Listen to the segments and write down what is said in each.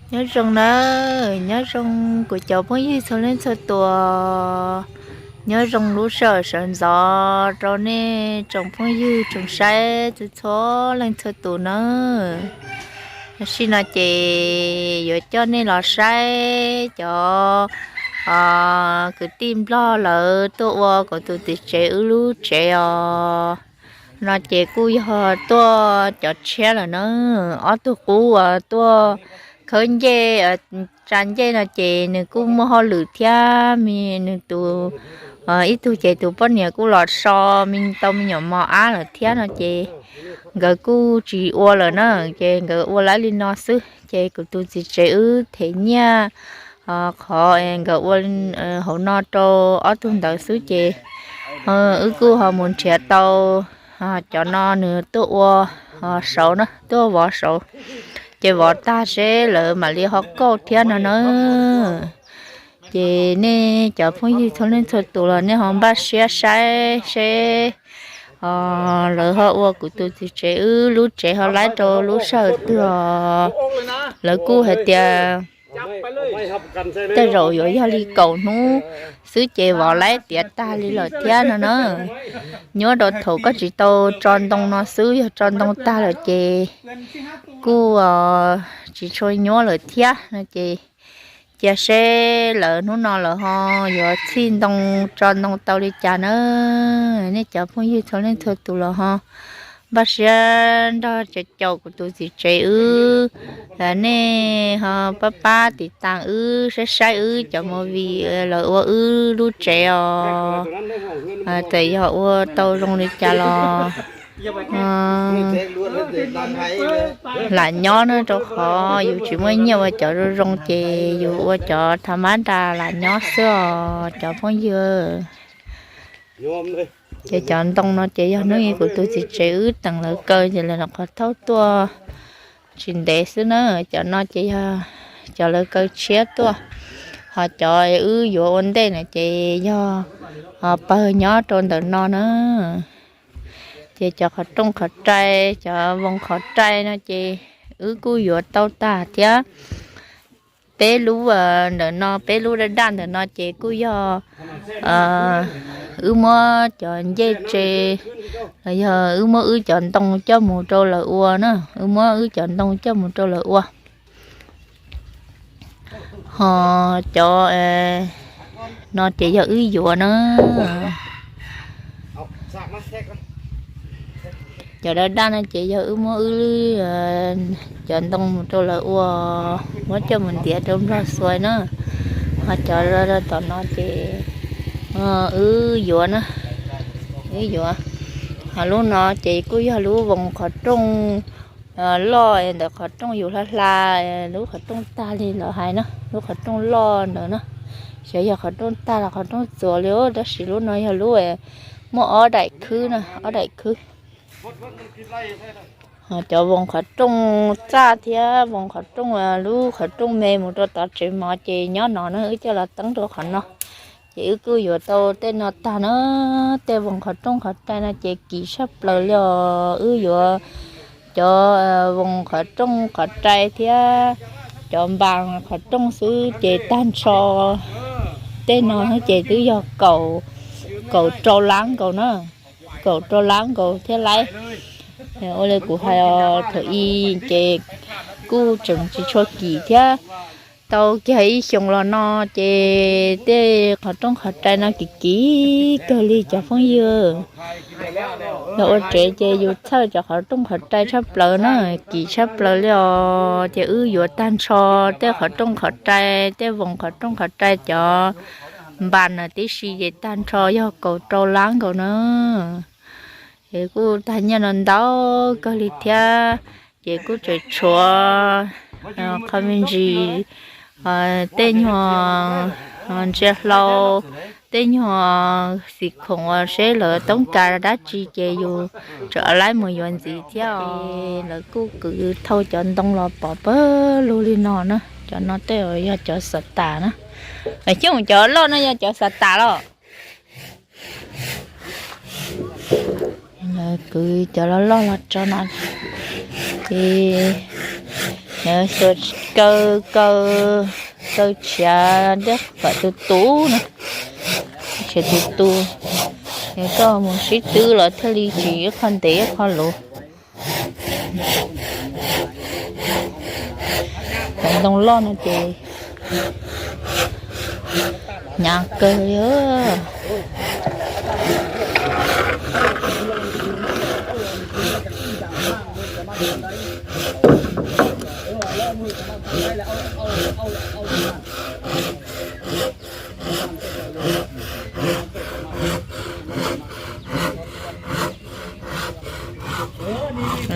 Nyob zoo nawb, nyob zoo kuv cov phooj ywg txhua leej txhua tus. Nyob zoo lub sij hawm sawv ntxov rau nej tsoom phooj ywg tsoom saib txhua txhua leej txhua tus nawb. Tam sim no ces yuav coj nej los saib cov kwv tij Nplog lawv tuaj ua kuv tus txiv tsev wb lub tsev os. No ces kuj yog tuaj cov tshiab lawm na. Ob tug qub uas tuaj khawb ncej, tsa ncej no ces nws kuj muaj hauj lwm thiab, nws tus, ib tug ces tus poj niam kuj los so me tau me nyuam mos ab lawm thiab no ces nkawd kuj tsis ua lawm na, ces nkawd ua lawm li no xwb ces kuv tus txiv tsev wb them nyiaj qhov nkawd ua hauv no rau ob tug ntawd xwb ces wb kuj ho mus nrhiav tau cov no nws tuaj ua saud na, tuaj vov saud, ces vov tag seb lawv mam li ho kauj thiab no na. Ces nej cov phooj ywg txhua leej txhua tus los nej ho npaj siab saib seb lawv ho ua kuv tus txiv tsev wb lub tsev ho laib rau lub sij hawm twg os. Lawv kuj hais tias tej zaum yuav yog li kaum hnub xwb ces vov laib tiav tag li lawm thiab no na. Nyuaj rau thaum koj tsis tau tso ntoo no xwb, yog tso ntoo tag lawm ces kuj tsis tshua nyuaj lawm thiab no ces cia seb lawv hnub no lawv ho yuav txhij ntoo tso ntoo tau li cas na. Nej cov phooj ywg txhua leej txhua tus los ho npaj siab nrog caum kuv tus txiv tsev wb, nej ho pab pab tiv tas wb, saib saib wb cov movie lawv ua wb lub tsev os. Txawm yog ua tau zoo li cas los lam nyob na, rau qhov yus tsis muaj nyiaj ua cov zoo zoo ces yus ua cov tha mab nra lam nyob xwb os cov phooj ywg. Ces cov ntoo no ces yog hnub ib kuv tus txiv tsev wb teem lawv kaw ces lawv qhov thaub tuaj tsis ntev xwb na. Cov no ces yog cov lawv kaw tshiab tuaj, ho cov wb yuav ua ntej na ces yog pawg nyob rau ntawm no na. Ces cov qhov rooj qhov rai, cov voos qhov rai no ces wb kuj yuav tau tag thiab. Peb lub ntawm no, peb lub daj daj ntawm no ces kuj yog wb muab cov ncej tse, los yog wb muab wb cov ntoo coj mus rau lawv ua na, wb muab wb cov ntoo coj mus rau lawv ua. Ho cov no ces yog wb yuav na. Cov daj daj no ces yog wb muab wb cov ntoo mus rau lawv ua, muab coj mus ntiav rau Nplog xuas na. Ho cov tom no ces wb yuav na, wb yuav. Ho lub no ces kuj yog lub voos qhov rooj loj ntawm qhov rooj yus hla hla, lub qhov rooj tag li lawv hais na, lub qhov rooj loj ntawd na. Xyov yog qhov rooj tag los qhov rooj txuas li, tab sis lub no yog lub muaj ob daim khwb na, ob daim khwb. Ho cov voos qhov rooj txaj thiab voos qhov rooj, lub qhov rooj me mus rau tom tsev mov ces nyob no na, wb coj los teeb rau qhov no. Ces wb kuj yuav tau tej no tag na, tej voos qhov rooj qhov rai no ces kim tshaj plaws li os. Wb yuav cov voos qhov rooj qhov rai thiab cov npas qhov rooj xwb ces tag nrho tej no ces twb yog kaum, kaum rau lab nkaus na, kaum rau lab nkaus thiab lauj. Ua li kuv hais os, thaum ub ces kuj tseem tsis tshua kim thiab, tau kiag ib xyoos los no ces tej qhov rooj qhov rai no kim kim kawg li cov phooj ywg. Yog ua tsev ces yus txhawj cov qhov rooj qhov rai tshaj plaws na, kim tshaj plaws li os. Ces wb yuav tag nrho tej qhov rooj qhov rai, tej voos qhov rooj qhov rai, cov npas na tib si ces tag nrho yog kaum rau lab nkaus na. Ces kuj tag nyiaj no ntau kawg li thiab. Ces kuj tseem tshuav qho me ntsis, tej nyuag ntsia hlau, tej nyuag xim khoom uas seb lawv toob kas dab tsi ces yus tseem laib mus yuav ntxiv thiab os. Lawv kuj kwv thauj cov ntoo los pov pawg lug li no na. Cov no tej yog cov xav tas na. Xyov cov loj no yog cov xav tas los? Lawv kwv cov loj loj los tso no ces Xuas kaw kaw kaw tshiav ntiab kom tus tus na, tshiav tus tus, es koj mus sib twb los thiaj li tsis ib qho ntev ib qho luv. Cov ntoo loj no ces hnyav kawg li.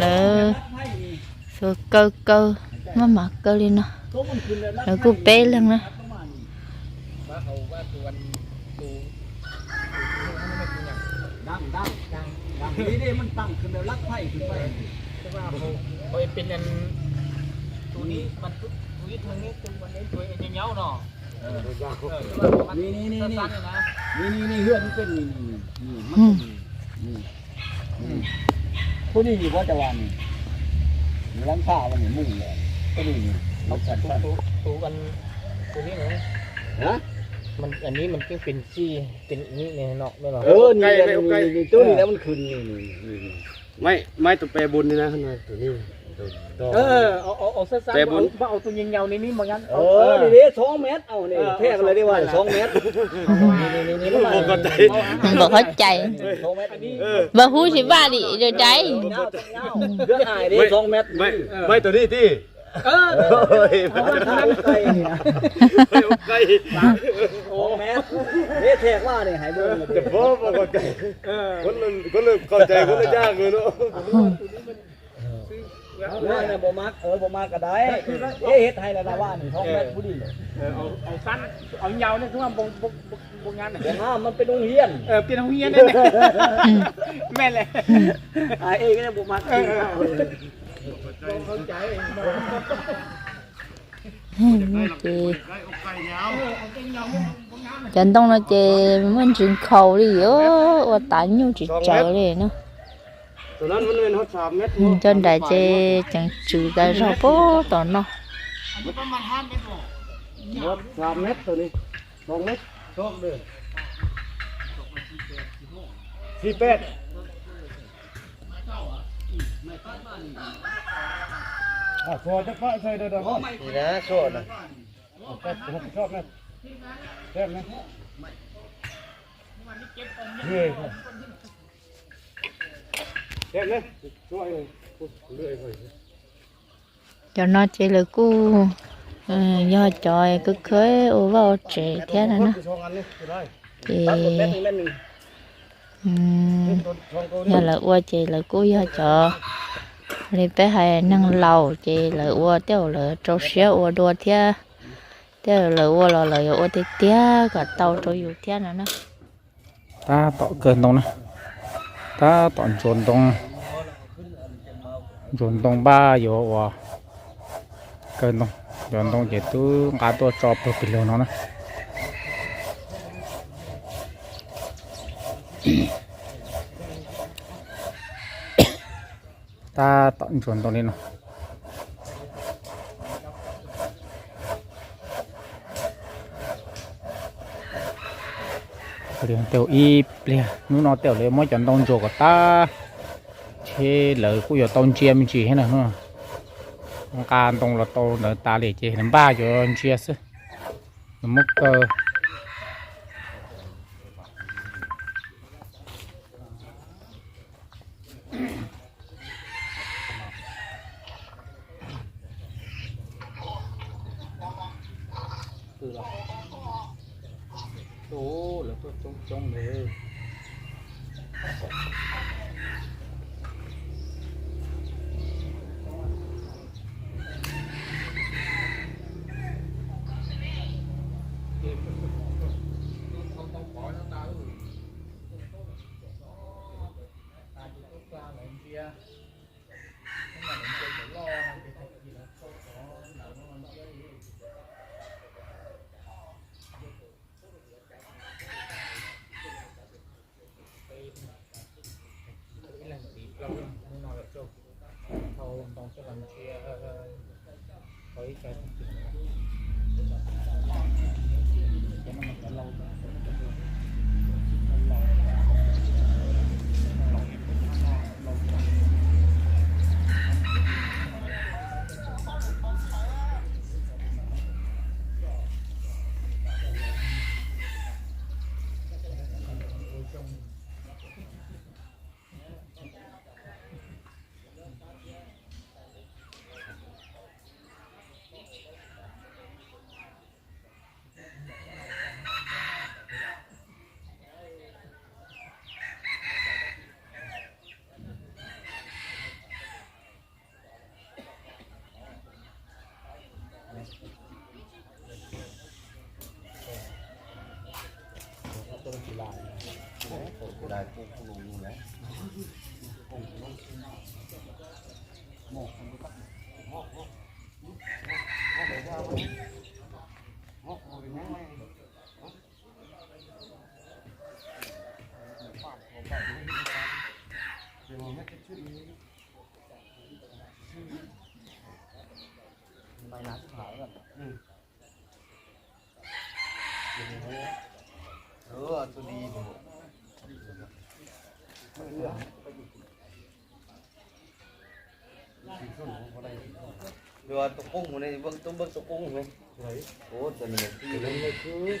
Lawv xuas kaw kaw, maj mam kaw li no. Lawv kuj peb leeg na. Peb ni yus pob cov vas ni, yus lab phaj ua nws muj lawm. Peb ni yus, ann ni mas keej pes txij, pes ni no, nws tub ni lawm, mas khwv ni. Maiv tus pes bun ni na, tus ni. Pes bun, tus nyuag nyaus ni, ni mas, li li txhob met, thiaj li ua txhob met. Npaum qhov cai, npaum hub tsis vaj li cai. Maiv tus ni tij. Ces cov ntoo no ces muaj ntsis nkhaus li, ua tav nyuj tsis tsawv li na. Cov nram ces tseem tswv tas zog puag tom no. Cov no ces lawv kuj yog cov khawb khawb ua vaj ua tsev thiab no na. Ces yog lawv ua ces lawv kuj yog cov li peb hais neeg laus ces lawv ua tej zaum lawv rau siab ua dua thiab, tej zaum lawv ua los lawv yuav ua tiag tiag kom tau rau yus thiab no na. Tab tom kawg ntoo na, tab tom ntsuas ntoo, ntsuas ntoo npaj yuav ua kawg ntoo, ntsuas ntoo ces twb nqa tuaj tso pawg pes lug no na. Tab tom ntsuas ntoo li no. Tej zaum ib pliag hnub no tej zaum lawv muab cov ntoo ntsuas kom tag, ces lawv kuj yuav tau ntsia me ntsis thiab na. Nqa ntoo los tau ntawd tas li ces npaj yuav ntsia xwb, muab kaw. Tus qoob mus ne, tus npawb tus qoob mus ne. Ua txawm nws tij.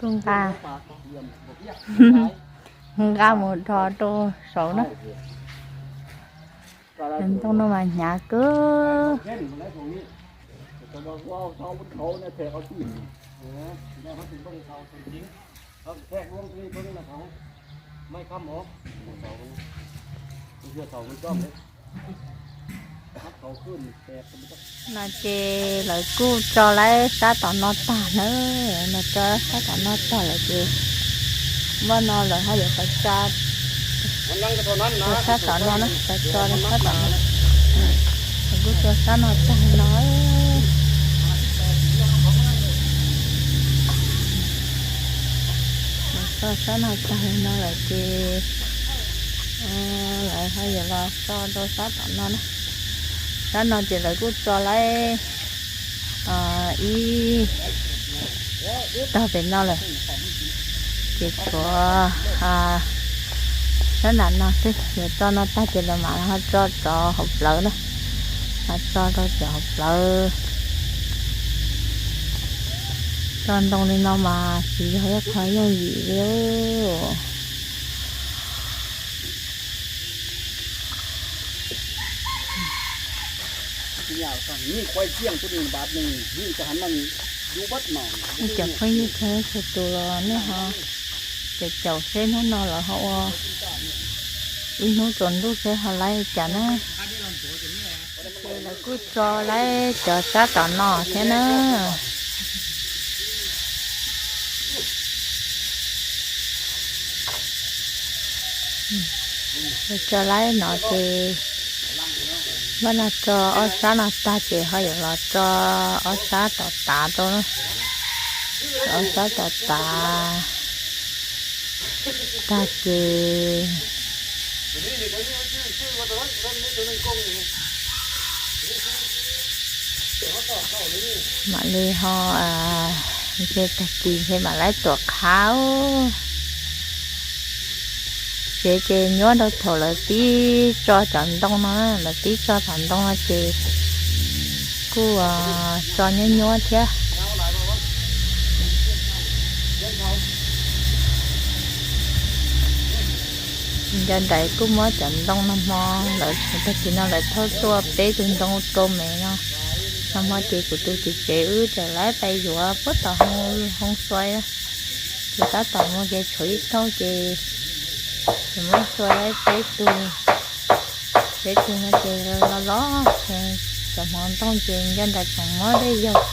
Kuj nqa, nqa mus rho rau saud na. Ntoo no mas hnyav kawg. No ces lawv kuj tso laib sab tom no tag na, no tso sab tom no tag lawm ces npaj no lawv ho yuav tau tsa sab tom no na, tso tso sab tom no, lawv kuj tso sab no tag no. Tso sab no tag no lawm ces lawv ho yuav los tso rau sab tom no na. Sab no ces lawv kuj tso laib ib tog pem no lawm, ces tshuav sab nram no xwb, yuav tso no tag ces lawv mam ho tso rov hauv plawv na, ho tso rau cov hauv plawv. Tso ntoo li no mas tsis yog ib qho yooj yim li. Cov phooj ywg txhua leej txhua tus los nej ho caum caum seb hnub no lawv ho ua ib hnub tsaus ntuj seb ho laib li cas na. Ces lawv kuj tso laib cov sab tom no thiab na. Tso laib no ces npaj no tso ob sab no tag ces ho yuav los tso ob sab tom tav rau na. Tso ob sab tom tav tag ces mam li ho, ntshe tag kis ntshe mam laib tuam qhab. Tsev ces nyuaj rau thaum lawv pib tso cov ntoo no, lawv pib tso cov ntoo no ces kuj tso nyuaj nyuaj thiab. Nco nraim kuj muab cov ntoo no hmo, lawv tag kis no lawv thauj tuaj peb tug ntoo rau me no. Nag hmo ces kuv tus txiv tsev wb txawm laib pais yuav puag tom hoo xuai, ces tab tom mus ces tshuav ib thauj ces tseem muab xuai laib peb tug, peb tug no ces los los, cov hmoov ntoo ces nco nraim tseem muab dej yaug.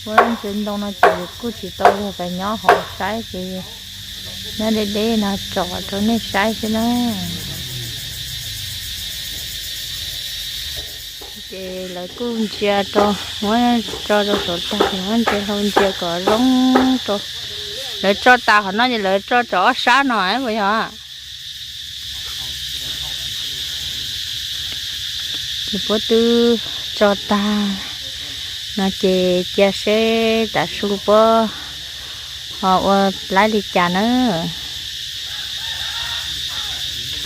Ua ntsis ntoo no ces kuj tsis tau luag pes nyob hauv saib ces nyob deb deb no tsom rau nej saib xwb na. Ces lawv kuj ntsia rau, muab tso rau saum tag ces muab ntsia hlau ntsia kom zoo rau. Lawv tso tas qhov no ces lawv tso rau ob sab no puas yog? Ces puab twb tso tag no ces cia seb tav su puab ho ua laib li cas na.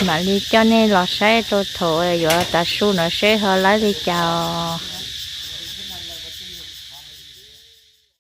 Mam li coj nej los saib rau thaum yuav tav su no seb ho laib li cas os.